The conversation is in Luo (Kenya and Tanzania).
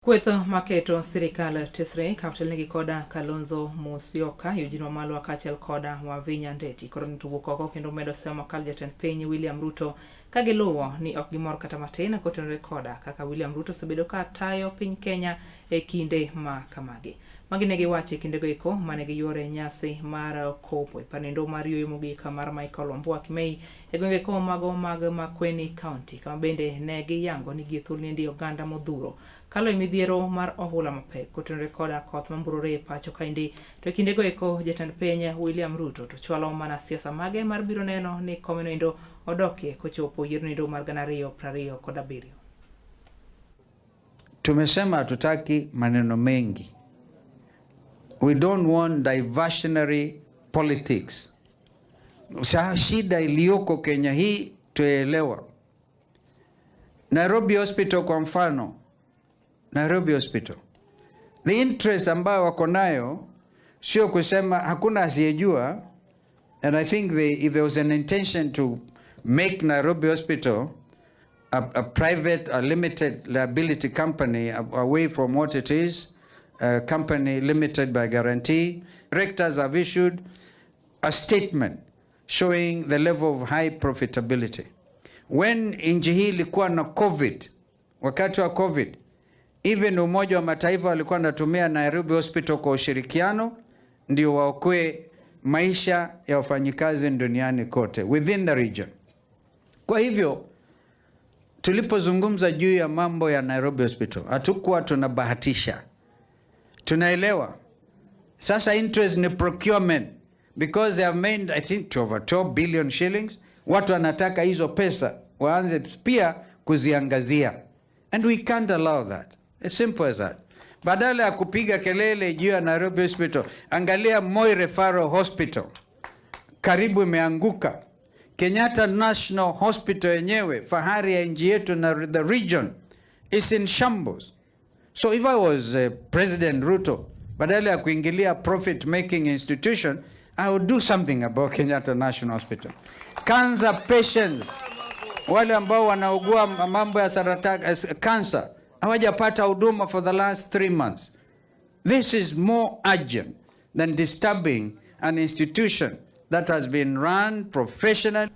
Kweth maketo sirikal tesre ka otelnegi koda Kalonzo Musyoka, Eugene Wamalwa kaachiel koda Wavinya Ndeti koro ni to wuok oko kendo medo semo makal jatend piny William Ruto ka giluwo ni ok gimor kata matin kotenore koda kaka William Ruto osebedo ka tayo piny Kenya e kinde ma kamagi. Magi ne giwacho e kindego eko mane giyuore nyasi mar kopo e panendo mar yueyo mogik mar Michael Wambua Kimei e gwenge ko mago mag Makueni County, kama bende ne giyango ni gie thuolo niendi oganda modhuro kalo e midhiero mar ohula mapek kotenore koda koth mamburore e pacho kaendi. To e kindego eko jatend piny William Ruto to chwalo mana siasa mage mar biro neno ni komeno endo odokie kochopo yiero endo mar 2027. Tumesema hatutaki maneno mengi. We don't want diversionary politics. Sa shida iliyoko Kenya hii tuelewa. Nairobi Hospital kwa mfano, Nairobi Hospital, the interest ambayo wako nayo sio kusema hakuna asiyejua, and I think if there was an intention to make Nairobi Hospital a private, a limited liability company away from what it is, a company limited by guarantee. Directors have issued a statement showing the level of high profitability. When nchi hii ilikuwa na COVID, wakati wa COVID, even Umoja wa Mataifa walikuwa wanatumia Nairobi Hospital kwa ushirikiano ndio waokoe maisha ya wafanyikazi duniani kote within the region. Kwa hivyo tulipozungumza juu ya mambo ya Nairobi Hospital hatukuwa tunabahatisha, tunaelewa sasa interest ni procurement because they have made, I think, over 12 billion shillings. Watu wanataka hizo pesa waanze pia kuziangazia, and we can't allow that. As simple as that. Badala ya kupiga kelele juu ya Nairobi Hospital, angalia Moi Referral Hospital karibu imeanguka. Kenyatta National Hospital yenyewe, fahari ya nchi yetu na the region, is in shambles. So if I was President Ruto, badala ya kuingilia profit making institution, I would do something about Kenyatta National Hospital. Cancer patients, wale ambao wanaugua mambo ya saratani, cancer, hawajapata huduma for the last 3 months. This is more urgent than disturbing an institution that has been run professionally.